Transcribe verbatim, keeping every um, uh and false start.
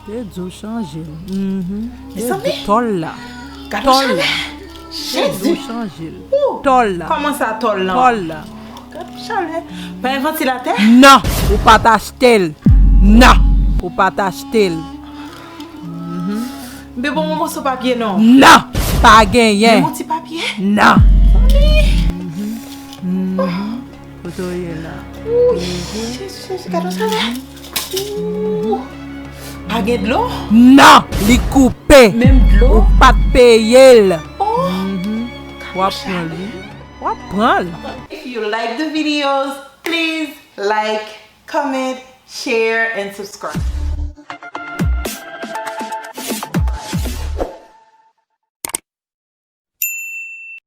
Te di w chanje l. Mhm. Te di tòl la. Gad yon chalè. Te di w chanje l. Tòl la. Kòman sa tòl lan? Tòl la. Gad yon chalè. Pa gen vantilatè? Non, ou pa t achte l. Non, ou pa t achte l. Mhm. Mbe bon, mwen moso papye non. Non, pa genyen. Mwen ti papye. Non. Mhm. Kote w ye la? Ouy, Jezi, Jezi, gad yon chalè. Ooh. Pa gen dlo? Non, li koupe. Menm dlo? Ou pa t peye l. Oh. Mhm. W ap pran l, wi. W ap pran l. If you like the videos, please like, comment, share, and subscribe.